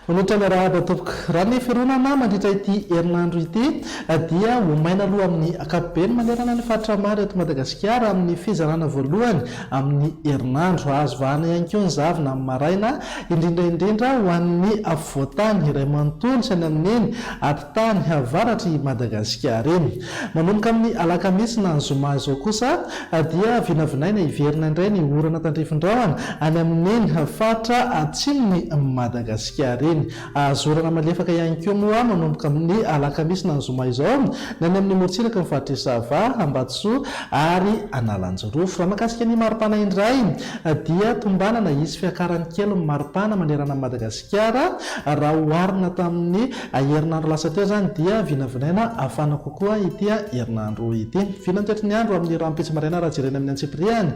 Manolotra miarahaba tompoko. Raha ny fironana mandritra ity herinandro ity dia ho maina aloha amin'ny ankapobeny manerana ny faritra maro eto Madagasikara amin'ny fizarana voalohany amin'ny herinandro. Azo vahana ihany koa ny zavona amin'ny maraina, indrindra indrindra ho an'ny afovoantany iray manontolo sy any amin'iny atitany avaratr'i Madagasikara iny. Manomboka amin'ny alakamisy na ny zoma izao kosa dia vinavinaina hiverina indray ny orana tandrifin-drahona any amin'iny faritra atsimon'i Madagasikara iny. Azo orana malefaka ihany koa moa manomboka amin'ny alakamisy na ny zoma izao ny any amin'ny morontsiraky ny faritr'i Sava, Ambatosoa ary Analanjirofo. Raha mahakasika ny maripana indray dia tombanana hisy fiakarany kely ny maripana manerana an'i Madagasikara raha oharina tamin'ny herinandro lasa teo izany dia vinavinaina hafana kokoa ity herinandro ity. Vina ny toetry ny andro amin'ny rahampitso maraina raha jerena amin'ny antsipiriany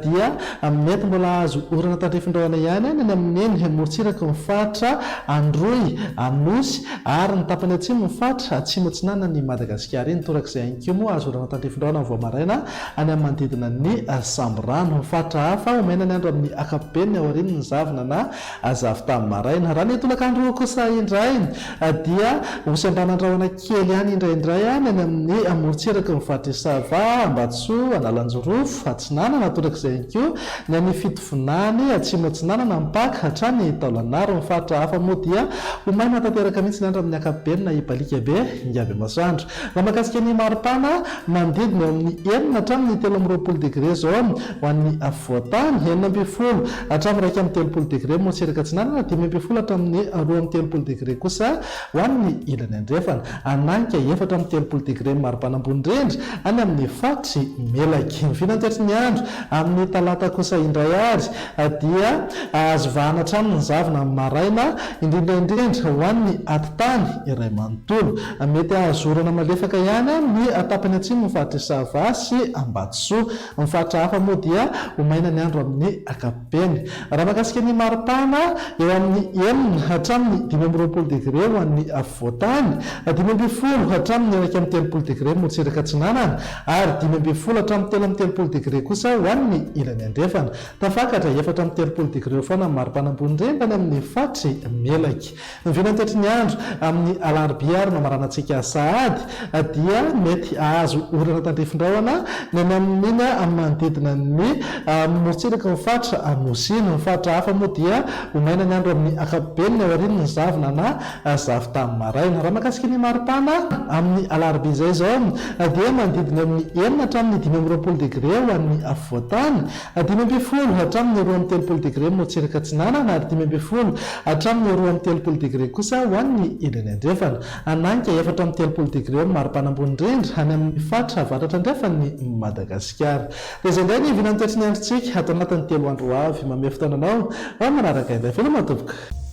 dia mety mbola hahazo orana tandrifin-drahona ihany any amin'iny morontsiraky ny faritra Androy, Anosy ary ny tapany atsimo ny faritra atsimo atsinanan'i Madagasikara iny. Torak'izay ihany koa moa hahazo orana tandrifin-drahona vao maraina any amin'ny manodidina ny Sambirano. Ny faritra hafa, ho maina ny andro amin'ny ankapobeny aorian'ny zavona na zavon-tany maraina. Raha ny tolakandro kosa indray dia ho sembanan-drahona kely ihany indraindray ny any amin'ny morontsiraky ny faritr'i Sava, Ambatosoa, Analanjirofo, Atsinanana, torak'izay ihany koa ny any Fitovinany, Atsimo Atsinanana, Ampaka, hatrany Taolagnaro. Ny faritra hafa moa dia ho maina tanteraka mihitsy ny andro amin'ny ankapobeny na hibaliaka be ingaby masoandro. Raha mahakasika ny maripana, manodidina eo amin'ny enina hatramin'ny 23 degre izao ho an'ny afovoan-tany, 16 hatramin'ny 31 degre morontsiraka atsinanana, 15 hatramin'ny 32 degre kosa ho an'ny ilany andrefana. Hananika 34 degre ny maripana ambony indrindra any amin'ny faritr'i Melaky. Ny vinantetry ny andro amin'ny talata kosa indray ary dia azo vahana hatrany ny zavona amin'ny maraina, indrindra indrindra ho an'ny atitany iray manontolo. Mety hahazo orana malefaka ihany ny tapany atsimon'ny faritr'i Sava sy Ambatosoa. Ny faritra hafa moa dia ho maina ny andro amin'ny ankapobeny. Raha mahakasika ny maripana, eo amin'ny enina hatramin'ny 25 degre ho an'ny afovoantany, 15 hatramin'ny 31 degre morontsiraka atsinanana, ary 15 hatramin'ny 33 degre kosa ho an'ny ilany andrefana. Tafakatra 34 degre eo foana ny maripana ambony indrindra any amin'ny faritr'i Melaky. Ny vinantetry ny andro amin'ny alarobia ary mamaranantsika sahady dia mety hahazo orana tandrifin-drahona ny any amin'iny manodidina ny morontsiraky ny faritra Anosy iny. Ny faritra hafa moa dia ho maina ny andro amin'ny ankapobeny aorian'ny zavona na zavon-tany maraina. Raha mahakasika ny maripana amin'ny alarobia izay izao dia manodidina eo amin'ny enina hatramin'ny 25 degre ho an'ny afovoan-tany, 15 hatramin'ny 32 degre morontsiraka atsinanana ary 15 hatramin'ny 32 degre kosa ho an'ny ilany andrefana. Hananika 34 degre eo amin'ny maripana ambony indrindra any amin'ny faritra avaratra andrefan'i Madagasikara. Dia izay indray ny vinan'ny toetry ny androntsika ato anatin'ny telo andro ho avy. Mamehy fotoana anao ho amin'ny manaraka indray. Veloma tompoko.